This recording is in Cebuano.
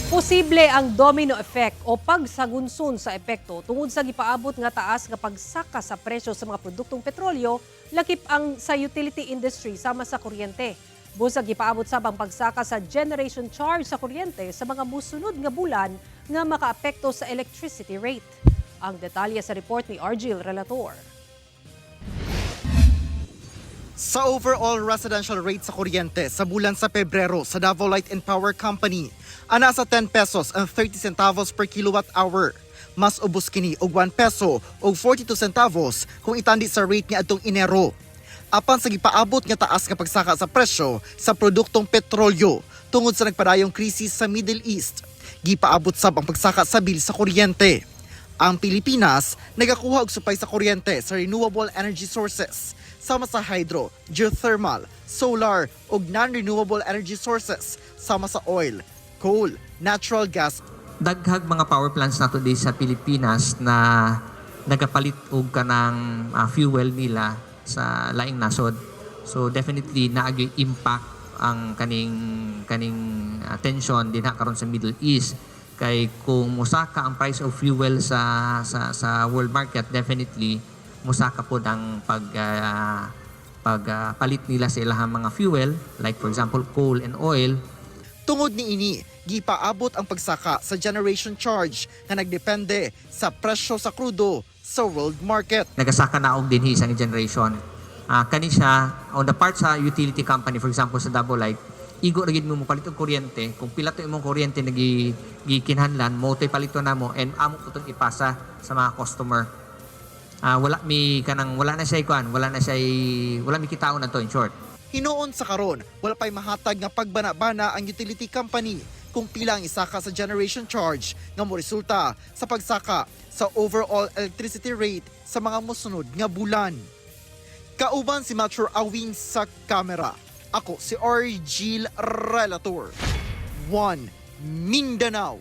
Posible ang domino effect o pagsagunson sa epekto tungod sa gipaabot nga taas nga pagsaka sa presyo sa mga produktong petrolyo, lakip ang sa utility industry sama sa kuryente. Busag gipaabot sab ang pagsaka sa generation charge sa kuryente sa mga musunod nga bulan nga makaapekto sa electricity rate. Ang detalye sa report ni Argil Relator. Sa overall residential rate sa kuryente sa bulan sa Pebrero sa Davao Light and Power Company, ana sa 10 pesos and 30 centavos per kilowatt hour. Mas ubos kini og 1 peso og 42 centavos kung itandi sa rate niadtong Enero. Apan sa gipaabot nga taas nga pagsaka sa presyo sa produktong petrolyo tungod sa nagpadayong krisis sa Middle East, gipaabot sab ang pagsaka sa bill sa kuryente. Ang Pilipinas nagakuha og supply sa kuryente sa renewable energy sources sama sa hydro, geothermal, solar ug non-renewable energy sources sama sa oil, coal, natural gas. Daghag mga power plants nato di sa Pilipinas na nagapalit og kanang fuel nila sa laing nasod. So definitely naa gyoy impact ang kaning kaning tension dinha karon sa Middle East, kay kung musaka ang price of fuel sa world market, definitely musaka pod ang pag palit nila sa ilahang mga fuel, like for example coal and oil. Tungod niini, gipaabot ang pagsaka sa generation charge nga nagdepende sa presyo sa krudo sa world market. Nagasaka na og dinhi sa generation. Kani siya on the part sa utility company, for example sa Davao Light, igo ra gid mo mopalit og kuryente. Kung pila to imong kuryente nagi gikinahanglan, mo to'y palito namo and amo po tong ipasa sa mga customer. Wala mi kanang wala na siya kuan, wala na siya, wala mi kitaon na to, in short. Hinuon sa karon, wala pa'y mahatag nga pagbana-bana ang utility company kung pila ang isaka sa generation charge nga moresulta sa pagsaka sa overall electricity rate sa mga mosunod nga bulan. Kauban si Mature Awing sa kamera. Ako si Argil Relator. 1 Mindanao.